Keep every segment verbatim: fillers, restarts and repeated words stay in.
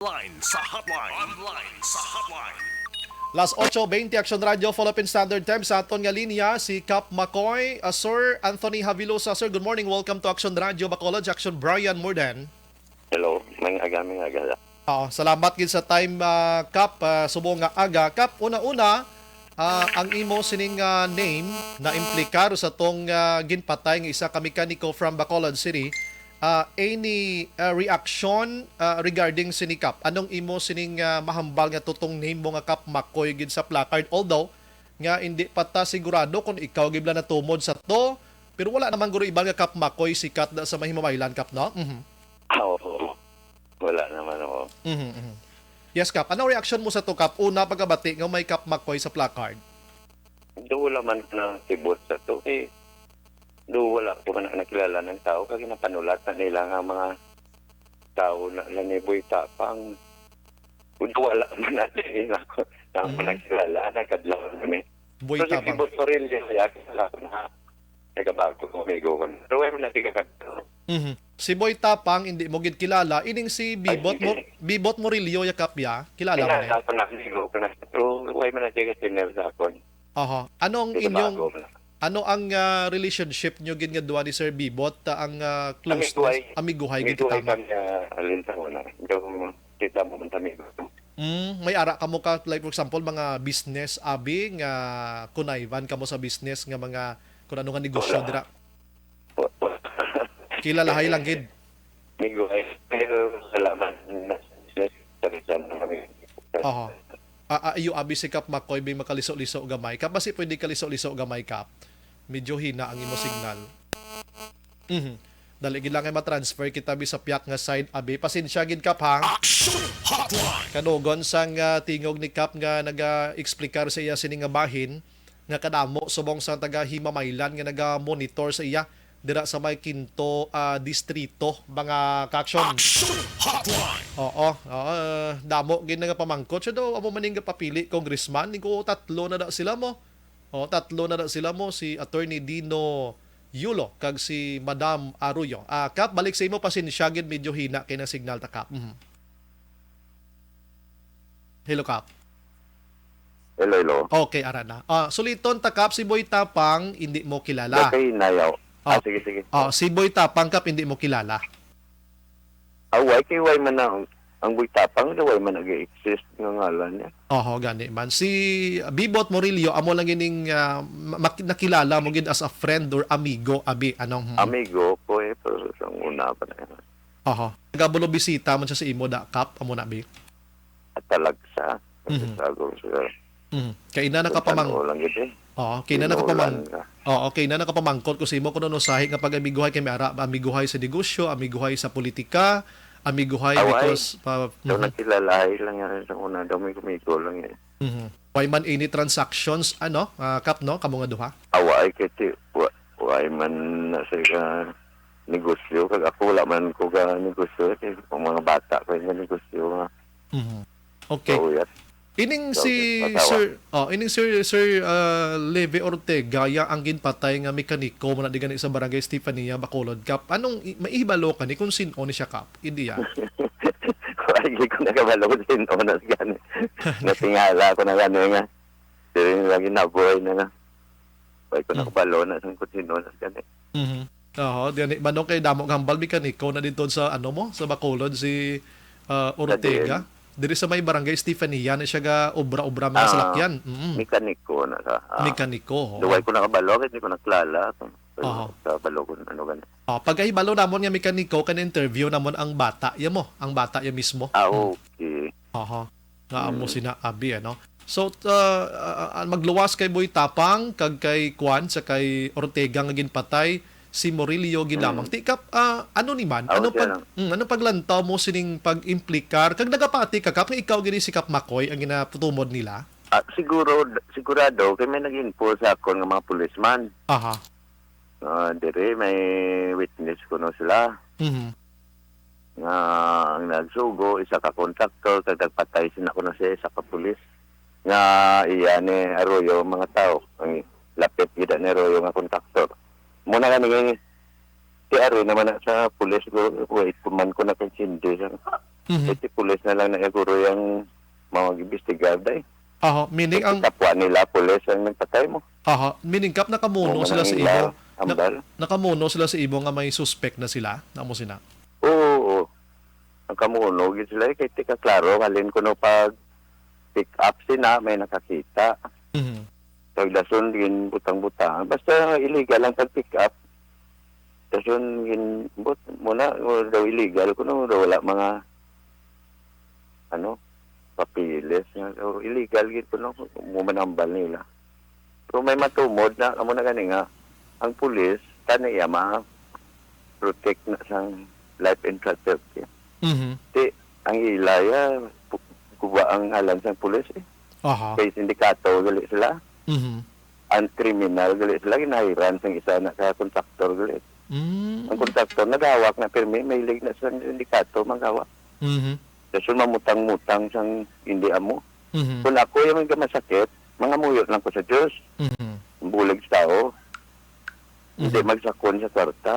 Online sa hotline. Online sa hotline. Las ocho veinte, Action Radio, Philippine Standard Time. Sa aton nga linya, si Kap Makoy. Ah, Sir Anthony Havilosa. Sir, good morning. Welcome to Action Radio Bacolod. Action Brian Murdan. Hello, may aga, may aga. Oo, salamat gid sa time, ah, Kap, ah, subong nga aga. Kap, una-una, ah, ang imo sining, ah, name na implikar sa tong, ah, ginpatay nga isa ka mekaniko from Bacolod City. Ah, any, ah, reaction, ah, regarding sini, Kap? Anong imo sining, ah, mahambal nga tutong name mo nga Kap Makoy gid sa placard? Although nga hindi pa ta sigurado kung ikaw gid bala natumod sa to, pero wala naman guro iban nga Kap Makoy sikat da sa may Himamaylan, Kap, no? Mhm. Ah, oo. Wala naman ako. Mhm, mhm. Yes, Kap. Anong reaction mo sa to, Kap? Una, pagkabati nga may Kap Makoy sa placard. Do wala man ko na sibot sa to. Eh, do wala ko man nakilala ng tao. Kaya napanulat na nila nga mga tao na, na ni Boy Tapang. Do wala man na nila ako. Na ako Mm. nakilala, nagkadlaw kami. Boy So, si Tapang. Boy Toril, di kaya kilala ko na. Nagabago ko, amigo ko. Pero wala na tiga kadto. Mhm. Si Boy Tapang, hindi mo gid kilala. Ining si Ay, Bibot sige. Mo, Bibot Murillo, ya, Kap, ya. Kilala mo na Kilala yun? ko na, amigo ko na. Pero wala man na tiga senior sa akon. Aha. Anong Nagabago inyong, ko na. ano ang, ah, relationship nyo gid nga duha ni Sir Bibot? Ah, ang, ah, closeness? Amiguhay. Amiguhay gid Amiguhay tama. kami, ah, alin sa una. Yung kita mo man, amigo. Mm, may ara kamo ka, like, for example, mga business, abi, nga kunayvan kamo sa business nga mga kung ano nga negosyo Wala. dira? Wa-, wa-, Kilalahay lang gid. Amigo, ay, pero salamat na sa, sa, sa, Oho. Ah, ah, iyo, abi si Kap Makoy, bi makaliso-liso gamay. Kap, basi pwede kaliso-liso gamay, Kap. Medyo hina ang imo signal. Mhm. Dali gid lang kay ma-transfer kita, bi, sa piyak nga side, abi. Pasensya gid, Kap, ha? Action Hotline! Kanugon sang, ah, tingog ni Kap nga naga-explikar sa iya sini nga bahin, nga kadamo subong sa taga Himamaylan nga naga-monitor sa iya dira sa may Quinto, ah, Distrito, mga ka-action. Action Hotline! Oo, oo, ah, damo gid nga pamangkot. Siya daw, amo man ning gapapili, congressman. Ni ko, tatlo na da sila mo. Oh, tatlo na da sila mo, si Attorney Dino Yulo kag si Madam Arroyo. Ah, Kap, balik sa imo, pasensya gid, medyo hina kay na signal ta, Kap. Mhm. Hello, Kap. Hello, hello. Okay, ara na. Ah, suliton ta, Kap, si Boy Tapang, hindi mo kilala. Okay, nayaw. Ah, Oh. sige, sige. Oh, si Boy Tapang, Kap, hindi mo kilala. Ah, why kay why man na ang, ang Boy Tapang, why man nag-exist nga ngalan niya? Oho, gani man. Si Bibot Murillo, amo lang ining, ah, ma-, mak-, nakilala mo gid as a friend or amigo, abi, anong, hmm. Amigo ko eh, pero sa una pa na yan. Oho. Nagabulong bisita man siya sa imo, da, Kap, amo na, bi? At talagsa. Mhm. Sa gulong siya. Mhm. Kay ina Kung nakapamang-, saan lang gid eh. Oo, kay ina Tinulan nakapamang-, ka. Oo, kay ina nakapamangkot ko sa imo kung ano sahi nga pag-amiguhay kay may ara, amiguhay sa negosyo, amiguhay sa politika, amiguhay Away. because, pa-, So, mhm. nagkilalahi lang yan sa una daw, may kumigo lang eh. Mhm. Why man any transactions, ano, ah, Kap, no? Kamo nga duha? Away, kay ti-, wa-, why man na sa negosyo, kag ako wala man ko ga negosyo, kay ang mga bata ko yung negosyo nga. Mhm. Okay. So, yes. Ining So, si yes, asawa. Sir, oh, ining Sir, Sir, ah, Leve Ortega, ya ang ginpatay nga mekaniko mo na di gani sa Barangay Estefania, Bacolod, Kap. Anong i-, maihibalo ka ni kung sin-o ni siya, Kap? Hindi ya. Wala ko nakabalo kung sin-o na gani. Natingala ko na gani nga. Dili na lagi nabuhay na nga. Wala ko Hmm. nakabalo na sa kung sin-o na gani. Mhm. Oho, di ani, manong kay damo nga hambal, mekaniko na dito sa, ano mo, sa Bacolod, si, ah, Sa Ortega. diin? Diri sa may Barangay Estefania na siya ga obra-obra mga Ah, salakyan. Mm. mekaniko na sa, ah, Mekaniko, oo. Duway ko nakabalo, hindi ko nakilala. Pero Oho. sa Balogon, ano gani. Oh, pagkahibalo namon nga mekaniko, kan interview namon ang bata, ya mo, ang bata ya mismo. Ah, Mm. okay. Oho. Nga amo Mm. sina abi, ano? So, uh, uh, uh, magluwas kay Boy Tapang, kag kay Kwan, sa kay Ortega nga ginpatay, si Murillo gid Mm. lamang. Ti, Kap, ah, ano ni man? Ako Ano siya pag, lang. mm, ano paglantaw mo sining pag-implikar? Kag nagapati ka, Kap, nga ikaw gini si Kap Makoy ang ginatumod nila? Ah, siguro, sigurado, kay may nag-info sa akon nga mga pulisman. Aha. Ah, dire, may witness kuno sila. Mhm. Nga ang nagsugo, isa ka contractor, kag nagpatay sina kuno siya, isa ka pulis. Nga iya ni Arroyo, mga tao. Ang lapit gid ni Arroyo nga contractor. Muna gani, si Arroyo naman na sa pulis, ko, wait, kuman ko na kay Cindy. Sa, Mhm. Eh, si pulis na lang na siguro yung mag-imbestigar, day. Aha, meaning ang Kapwa nila, pulis ang nagpatay mo. Aha, meaning, Kap, nakamuno Mo sila sa manangila, imo. Na-, hambal. Nakamuno sila sa imo nga may suspect na sila? Namo sina? Oo, oo. Ang kamuno, gid sila, eh, kay tika klaro, halin ko no pag pick up sina, may nakakita. Mhm. Pagdason, gin butang-butang. Basta illegal lang pag pick up. Dason, gin, but, muna, o daw illegal, kuno daw wala mga, ano, papeles nga. So, illegal gid kuno, mumanambal nila. Pero may matumod na, amo na gani nga, ang pulis, tani iya ma-protect na sang life and property. Mhm. Ti, ang ila ya, pu-, kuba ang ngalan sang pulis, eh. Aha. Kay sindikato, gali sila. Mhm. Ang kriminal, gali sila, ginahiran sang isa na ka kontraktor, gali. Mm. Ang kontraktor, naghawak na pirmi, mahilig na sa sindikato, maghawak. Mhm. Dason mamutang-mutang sang hindi amo. Mhm. Kung ako yung may masakit, mangamuyo lang ko sa Diyos. Mhm. Bulig sa tao. Hindi Mhm. magsakon sa kwarta.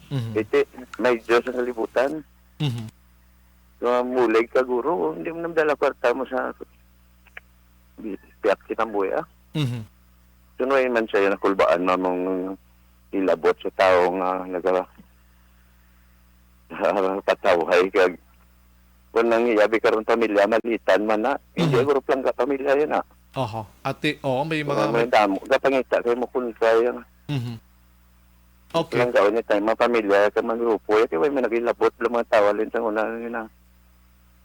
Mhm. Iti, may Diyos ang kalibutan. Mhm. Kung mulig ka, guro, hindi mo namdala kwarta mo sa piyak kitang buhi, ah. Mhm. Sunoy man siya yung nakulbaan mamong ilabot sa tao nga naga-, patawhay kag kung nang iyabi karon pamilya, malitan man na. Hindi Mhm. guro lang ka pamilya yun, ah. Oho. Ati, oo, may mga May may damo. Gapangita kayo mo kung kaya. Mhm. Okay. Lang kaon niya tayo, mga pamilya, sa mga grupo, eh, kaya may naging labot lang mga tao, alin sa una, yun na.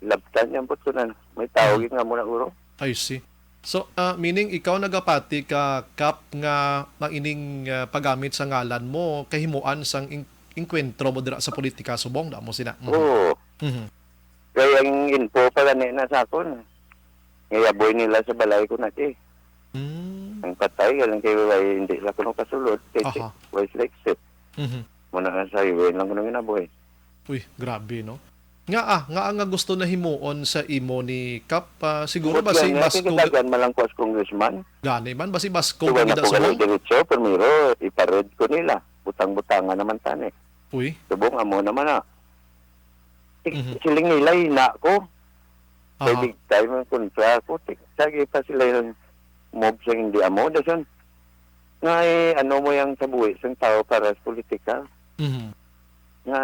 Labtan niya, ambot ko na. May tao, Mhm. yun nga muna, guro. I see. So, ah, meaning ikaw nagapati ka, Kap, nga ang ining, ah, paggamit sa ngalan mo, kahimuan sang in-, inkwentro mo dira sa politika, subong, da mo sina. Mhm. Oo. Mhm. Kaya ang info pa gani na sa akon. Ngayaboy nila sa balay ko na, eh. Mm. Ang patay, galing kay way, hindi sila kuno kasulod. Kay Aha. way sila exit. Mhm. Muna nga sa highway lang kuno ginaboy. Uy, grabe, no? Nga, ah, nga, nga gusto na himuon sa imo ni Kap, ah, siguro But ba si yan, eh, Basko kinagan man lang ko as congressman. Gani man, ba si Basko Diba nga na po gani gidasubong? Diretso, primero, ipared ko nila. Butang-butangan naman tani. Uy. Subong amo naman na. Sig-, Mhm. siling nila, ina ko. Kay Aha. big time ang kontra ko. Sig-, sagi pa sila yung mob sa hindi amo. Dason, nga, eh, ano mo yung kabuhi sang tao para sa politika? Mhm. Nga,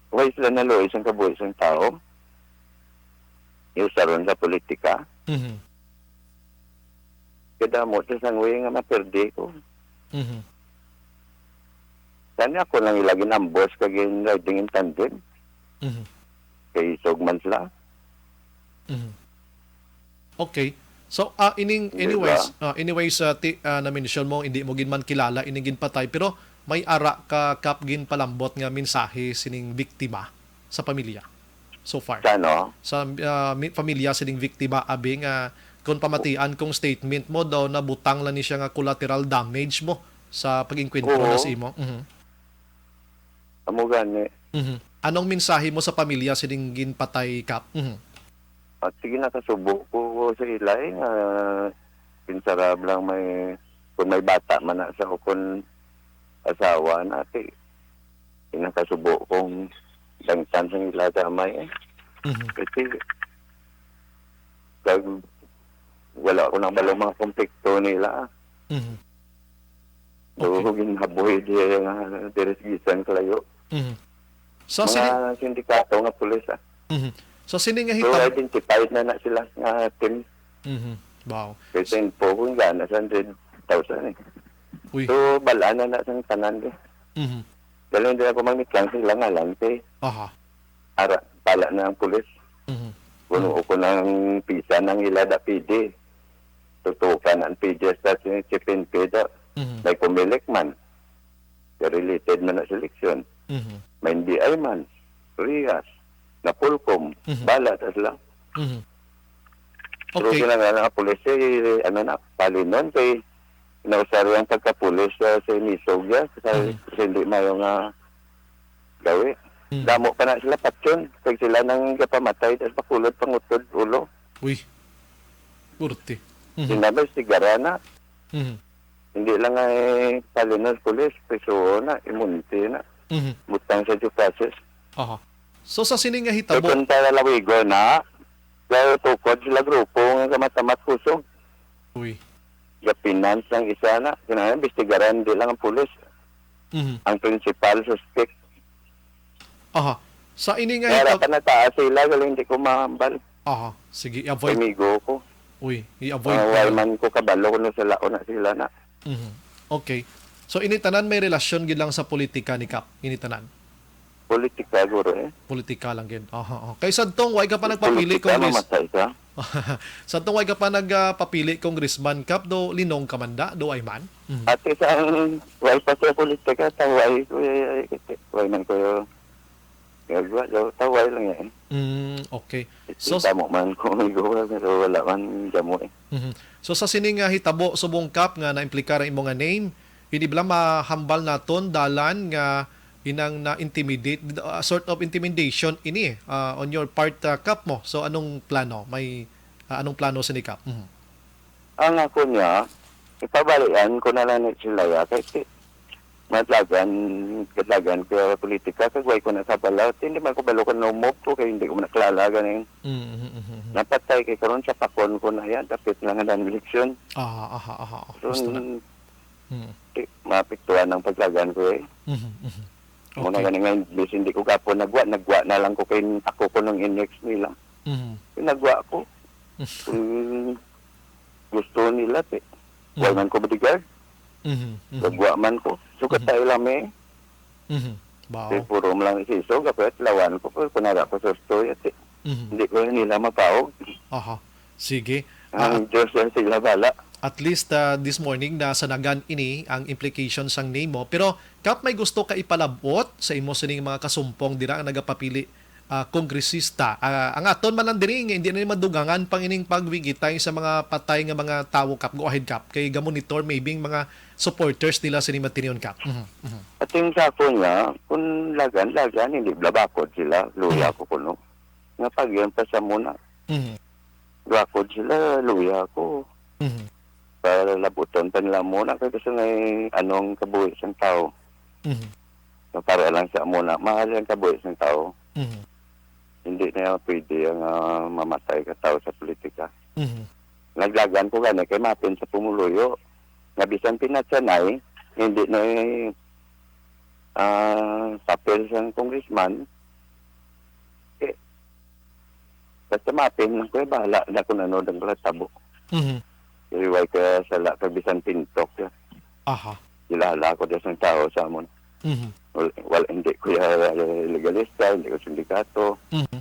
why sila naluoy sang kabuhi sang tao? Yung saron sa politika? Mhm. Kadamo sa sangwi nga maperde ko. Mhm. Tani ako lang ila ginambos kag gin-riding in tandem. Mhm. Kay isog man sila. Mhm. Okay. So, ah, ining, Di ba? anyways, ah, anyways, ah, ti-, ah, na-mention mo, hindi mo gid man kilala ining ginpatay, pero may ara ka, Kap, ginpalambot nga mensahe sining biktima sa pamilya so far? Sa ano? Sa, ah, mi-, pamilya sining biktima, abi nga kung pamatian kong statement mo daw, nabutang lang ni siya nga collateral damage mo sa pag-engkwentro na Oo. sa imo. Mhm. Amo gani. Mhm. Anong mensahe mo sa pamilya sining ginpatay, Kap? Mhm. At sige, nakasubo ko sa ila, eh, nga pinsarab lang may, kung may bata man na sa ukon asawa na, ti, nakasubo kong dangtan sa ila damay, eh. Mhm. Kasi, kag wala ko nang balong mga konflikto nila. Mhm. So, Okay. ginhaboy diya nga diri sa gisang kalayo. Mhm. So, Mga sini-, sindikato nga pulis, ah. Mhm. So, sini nga So, hitam- identified na na sila nga team. Mhm. Wow. Kasi info ko nga na sa hundred thousand, eh. Uy. So, balaan na na sa tanan, eh. Mhm. Dali, hindi ako magmitlang sa ilang ngalan, eh. Aha. Ara, pala na ang pulis. Mhm. Kuno Mhm. ko nang pisa nang ila da P D. Tutukan ang P D S sa si Chief N P da. Mhm. May Comelec man. Related man na sa eleksyon. Mhm. May N B I man. Riyas. Napolcom. Mhm. Bala ta sila. Mhm. Pero Okay. kinahanglan ang pulis, eh, ano na, palinon kay nausar ang pagkapulis sa, sa Nisog, ya, sa, Mhm. sa hindi mayo nga gawi. Mhm. Damo pa na sila patyon. Kag sila nang gapamatay, tas pakulot, pangutod, ulo. Uy. Purti. Mhm. Sila may sigara na. Mhm. Hindi lang ay palinos pulis, piso na, imunti na. Mhm. Butang sa due process. Aha. So, sa sini nga Kay hitabo, kung palalawigon na, kay tukod sila grupo nga kamamat-kusog. Uy. Ga-finance ang isa na. Kinahanglan imbestigaran, di lang ang pulis. Mhm. Ang principal suspect. Aha. Sa ini nga Kaya hitab- pa nataas sila, galing di ko mahambal. Aha. Sige, i-avoid. Amigo ko. Uy, i-avoid Ang pa. Why man ko kabalo kung sa laon na sila na. Mhm. Okay. So, ini tanan may relasyon gid lang sa politika ni Kap? Ini tanan? Politika, guro, eh. Politika lang gid. Aha, aha. Kay sadtong way ka pa nagpapili, Politika, Congress-, mamatay ka. Sadtong way ka pa nagpapili, Congressman Kap, do linong ka man da, do ay man? Mhm. Ate, sa ang way pa sa politika, taway ko, eh, eh, kasi way man ko, eh, gagwa, daw, taway lang yan. Mm, okay. So, Kita mo man kung may gawa, pero wala man damo, eh. Mhm. So, sa sini nga hitabo, subong Kap, nga na-implikar ang imo nga name, hindi bala mahambal naton dalan nga inang na-intimidate, uh, sort of intimidation ini, uh, on your part, uh, Kap mo? So, anong plano? May, uh, anong plano sini, Kap? Mhm. Ang ako niya, ipabalian ko na lang ni sila ya, kay si, madlagan, kadlagan ko politika, kag way ko na sa balaw, hindi man ko balo kung no-move ko, kay hindi ko man nakilala ganing Mm, mhm, mhm, mhm. napatay, kay karon sa pakon ko na yan, dapit na nga ng eleksyon. Ah, aha, aha. So, Gusto na. Mm. di, maapektuhan ang paglagan ko, eh. Mhm, mhm. Muna Okay. gani nga, imbis hindi ko gapon nagwa, nagwa na lang ko kay ako ko nung index nila. Mhm. Nagwa ko. Mhm. Kung gusto nila, te. Mhm. Wala man ko bodyguard. Mhm, mhm. Nagwa man ko. So, Mhm. katay lang, eh. Mhm. Bao. Kay puro mo lang isiso, kapit, lawan ko, pero kung nara ko sa story, te. Mhm. Hindi ko nila mapahog. Aha. Sige. Ah, Ang Diyos ang sila bala. At least, ah, this morning, nasanagan ini ang implication sang name mo. Pero, Kap, may gusto ka ipalabot sa imo sining mga kasumpong dira nga nagapapili, ah, kongresista? Ah, ang aton man lang diri nga hindi na ni madugangan pang ining pagwigitay sa mga patay nga mga tawo, Kap. Go ahead, Kap. Kay gamonitor maybe ang mga supporters nila sini matinion, Kap. Mhm, mhm. Ating sa ako niya, kung lagan-lagan, hindi blabakod sila. Luya Mhm. ko kuno. Nga pag yan pa sa muna. Mhm. Bakod sila, luya ko. Mhm. Para labuton pa nila muna, kay gusto nga, eh, anong kabuhi sang tao. Mhm. So, para lang sa muna, mahal ang kabuhi sang tao. Mhm. Hindi na pwede ang, ah, mamatay ka tao sa politika. Mhm. Naglagan ko gani kay mapin sa pumuluyo. Nga bisan pinatsanay, hindi na, eh, ah, papel sang congressman. Eh, basta mapin lang ko, eh, bahala na kung ano ang tabo. Mhm. Kay way ka sala kag bisan pintok, eh. Aha. Kilala ko din sang tao sa amon. Mhm. Wal-, wal-, hindi ko ya legalista, hindi ko sindikato. Mhm.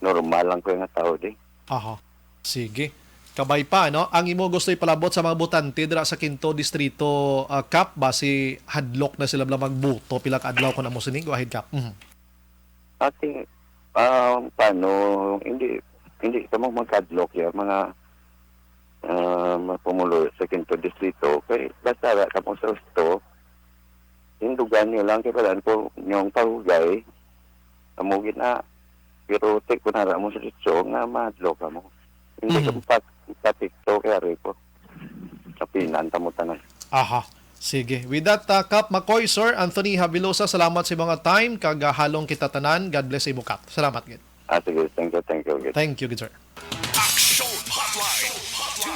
Normal lang ko nga tao di. Aha. Sige. Kabay pa, no? Ang imo gusto ipalabot sa mga botante dira sa Quinto Distrito, ah, Kap, basi hadlok na sila bala magboto pila ka adlaw kon amo sini. Go ahead, Kap. Mhm. Ate, ah, paano, hindi, hindi kamo magkadlok ya, mga, ah, mga pumulo sa Quinto Distrito. Kay basta ra kamo sa gusto, hindugan niyo lang kay balaan ko yung pahugay, amo gid na. Pero ti ko nara mo sa sitio nga mahadlok kamo. Hindi Mhm. ka pa-, patikto kay ari ko. Kapinan ta mo tanan. Aha. Sige. With that, uh, Kap Makoy, Sir Anthony Habilosa, salamat sa mga time, kag, uh, halong kita tanan. God bless imo, Kap. Salamat gid. Ah, sige. Thank you, thank you, gid. Thank you, good sir.